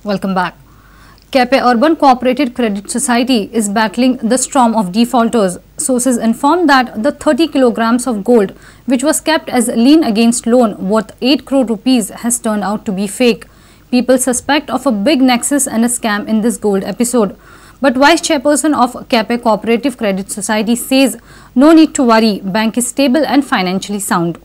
Welcome back. Quepem Urban Cooperative Credit Society is battling the storm of defaulters. Sources inform that the 30 kilograms of gold, which was kept as lien against loan worth 8 crore rupees, has turned out to be fake. People suspect of a big nexus and a scam in this gold episode. But Vice Chairperson of Quepem Cooperative Credit Society says no need to worry, bank is stable and financially sound.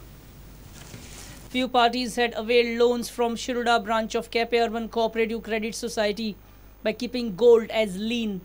Few parties had availed loans from Shiroda branch of Quepem Urban Cooperative Credit Society by keeping gold as lien.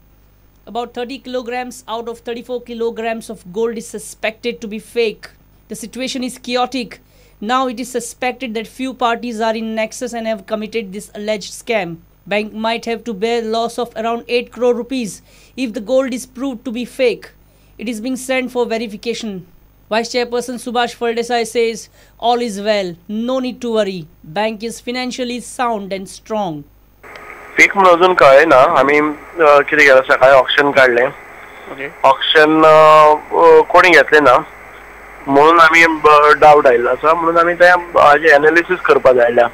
About 30 kilograms out of 34 kilograms of gold is suspected to be fake. The situation is chaotic. Now it is suspected that few parties are in nexus and have committed this alleged scam. Bank might have to bear loss of around 8 crore rupees if the gold is proved to be fake. It is being sent for verification. Vice Chairperson Subhash Faldesai says all is well, no need to worry. Bank is financially sound and strong. Fake म्हणून अजून कळ्ळें ना. आमी कितें केलां, सकाळी auction काडलें. Auction कोणी घेतलें ना म्हणून आमी डावट आयिल्लो आसा, म्हणून आमी तें हाजें एनालिसीस करपाक धाडल्या,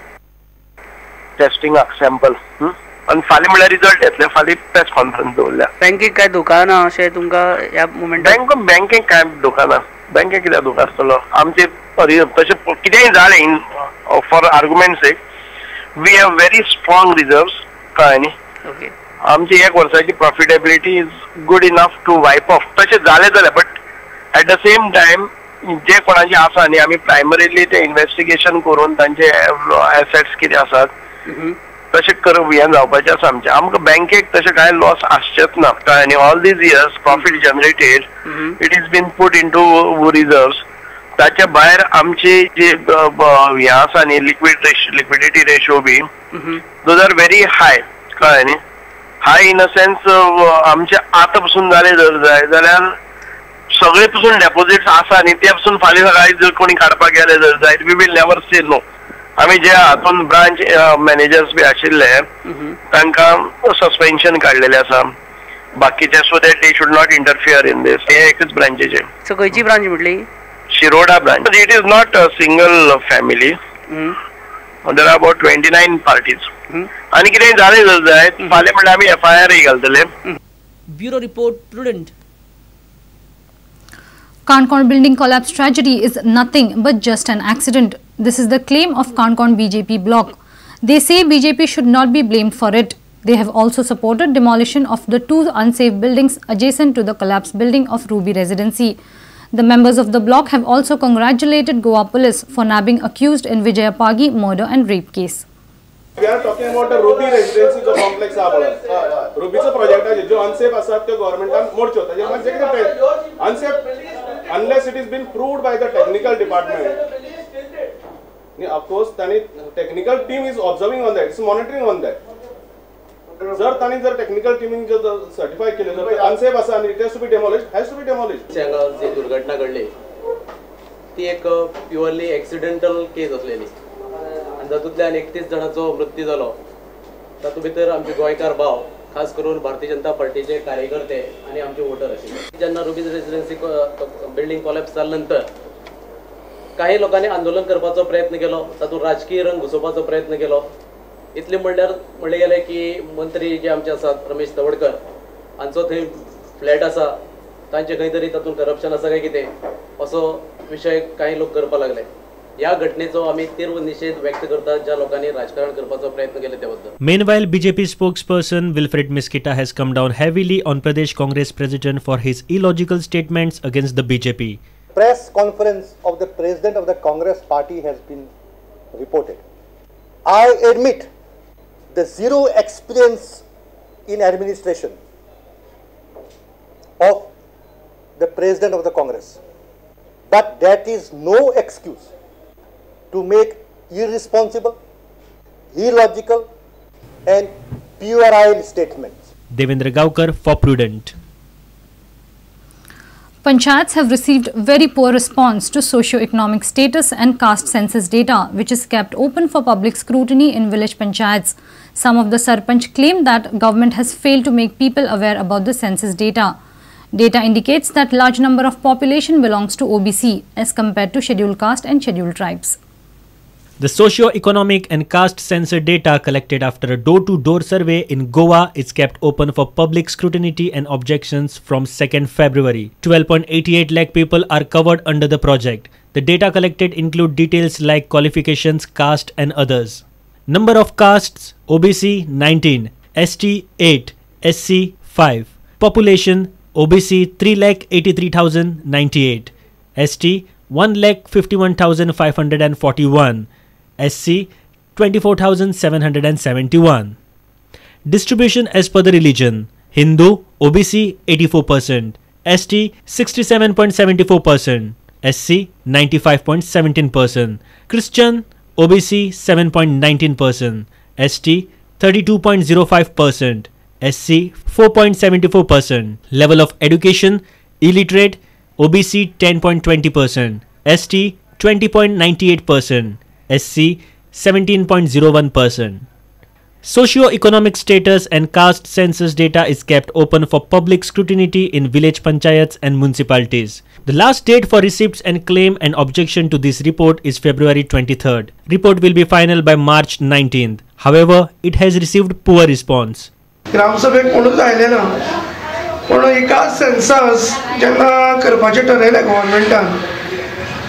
टेस्टिंगाक सॅम्पल. आनी फाल्यां म्हणल्यार रिजल्ट येतले, फाल्यां प्रेस कॉन्फरन्स दवरल्या. बँकेक काय धोका ना अशें तुमकां ह्या मुमेंटाक? बँकेक काय धोका ना, बँकेक कित्याक धोका आसतलो? आमचे तशें कितेंय जालें, for argument sake, we have very strong reserves. कळ्ळें न्ही? आमची एक वर्साची profitability is good enough to wipe off. तशें जालें जाल्यार, but at the same time जे कोणाचे आसा न्ही, आमी प्रायमरीली ते इन्वेस्टिगेशन करून तांचे एसेट्स कितें आसात तशें करप हें जावपाचें आसा आमचें. आमकां बँकेक तशें कांय लॉस आसचेच ना. कळ्ळें न्ही? All these years profit generated, it is been put into reserves. ताच्या भायर आमची जी हें आसा न्ही, liquidity ratio B, those are very high. कळ्ळें न्ही? हाय इन अ सेन्स, आमचे आतां पसून जालें जर जाय जाल्यार सगळे पसून डेपोजिट्स आसा न्ही, ते पसून फाल्यां सकाळी जर कोणी काडपाक गेले जर जायत, we will never say no. आमी जे हातून ब्रांच मॅनेजर्स बी आशिल्ले तांकां सस्पेन्शन काडलेलें आसा, बाकीचे, so that they should not interfere in this. हे एकच ब्रांचीचे. सो खंयची ब्रांच म्हटली? Shiroda branch. It is not a single family, there are about 29 parties. आनी कितेंय जालें जर जायत फाल्यां म्हणल्यार आमी एफ I R घालतले. Bureau report, Prudent. Canacona building collapse tragedy is nothing but just an accident. This is the claim of Canacona BJP bloc. They say BJP should not be blamed for it. They have also supported demolition of the two unsafe buildings adjacent to the collapsed building of Ruby Residency. The members of the bloc have also congratulated Goa police for nabbing accused in Vijaya Pagi murder and rape case. We are talking about the Ruby Residency जो complex आहा पळय, रुबीचो प्रोजेक्टाचे ज्यो unsafe आसात त्यो गव्हर्मेंटान मोडच्यो. ताजेर मातशें कितें unsafe unless it is been proved by the technical department. Of course तांणी technical team is observing on that, is monitoring on that. जर तांणी जर टेक्निकल टिमीन जर सर्टिफाय केलें जर अनसेफ आसा आनी it has to be demolished, has to be demolished. हांगा जी दुर्घटना घडली ती एक प्युअरली एक्सिडेंटल केस आसलेली आनी तातूंतल्यान 31 जाणांचो मृत्यू जालो. तातूंत भितर आमचे गोंयकार भाव, खास करून भारतीय जनता पार्टीचे कार्यकर्ते आनी आमचे वोटर आशिल्ले. जेन्ना रुबीज रेजिडेन्सी बिल्डींग कोलॅप्स जाल्या नंतर काही लोकांनी आंदोलन करपाचो प्रयत्न केलो, तातूंत राजकीय रंग घुसोवपाचो प्रयत्न केलो. इतले म्हणल्यार म्हणलें गेलें की मंत्री जे आमचे आसात रमेश तवडकर हांचो थंय फ्लॅट आसा, तांचे खंय तरी तातूंत करप्शन आसा काय कितें असो विशय कांय लोक करपाक लागले. ह्या घटनेचो आमी तीव्र निशेध व्यक्त करतात ज्या लोकांनी राजकारण करपाचो प्रयत्न केले त्या बद्दल. Meanwhile, BJP spokesperson Wilfred Mesquita has come down heavily on Pradesh Congress president for his illogical statements against the BJP. Press conference of the president of the Congress party has been reported. I admit the zero experience in administration of the president of the Congress, but that is no excuse to make irresponsible, illogical and puerile statements. Devendra Gaukar for Prudent. Panchayats have received very poor response to socio-economic status and caste census data, which is kept open for public scrutiny in village panchayats. Some of the sarpanch claim that government has failed to make people aware about the census data. Data indicates that large number of population belongs to OBC as compared to scheduled caste and scheduled tribes. The socio-economic and caste census data collected after a door-to-door survey in Goa is kept open for public scrutiny and objections from 2nd February. 12.88 lakh people are covered under the project. The data collected include details like qualifications, caste and others. Number of castes: OBC 19, ST 8, SC 5. Population: OBC 3,83,098, ST 1,51,541, SC 24,771. Distribution as per the religion: Hindu OBC 84%, ST 67.74%, SC 95.17%, Christian OBC 7.19%, ST 32.05%, SC 4.74%. Level of education: illiterate OBC 10.20%, ST 20.98%, SC 17.01%. Socio-economic status and caste census data is kept open for public scrutiny in village panchayats and municipalities. The last date for receipts and claim and objection to this report is February 23rd. Report will be final by March 19th. However, it has received poor response. ग्रामसभेक कोणूच आयले ना, पूण ही caste census जेन्ना करपाचें ठरयलें गव्हर्मेंटान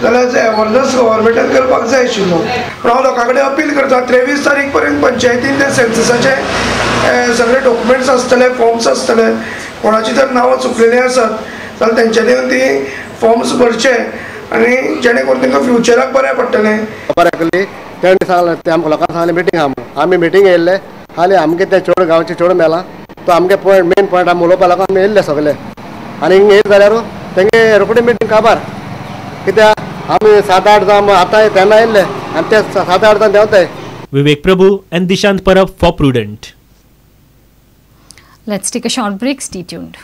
जाल्यार एवर्नस गव्हर्मेंटान करपाक जाय आशिल्लो. पूण हांव लोकां कडेन अपील करता, 23 तारीख पर्यंत पंचायतीन ते सेन्ससाचे सगळे डॉक्युमेंट्स आसतले, फॉर्म्स आसतले. कोणाची जर नांवां चुकलेलीं आसत जाल्यार तेंच्यांनी ती फॉर्म्स भरचे आनी जेणे करून तांकां फ्युचराक बरें पडटलें. खबर आयकली तेणें सांगलें, ते आमकां लोकांक सांगलें मिटींग आहा म्हणून. आमी मिटींग येयल्ले हाली आमगे ते चेडो गांवचे चेडो मेला तो आमगे पॉयंट मेन पॉयंट आमी उलोवपा लागून आमी येयल्ले सगळे. आनी हिंगा येयले जाल्यार तेंगे रोखडी मिटींग काबार कित्याक आमी 7-8 जाण आतां तेन्ना येयल्ले आनी ते 7-8 जाण देंवताय. Vivek Prabhu and Dishant Parab for Prudent. Let's take a short break. Stay tuned.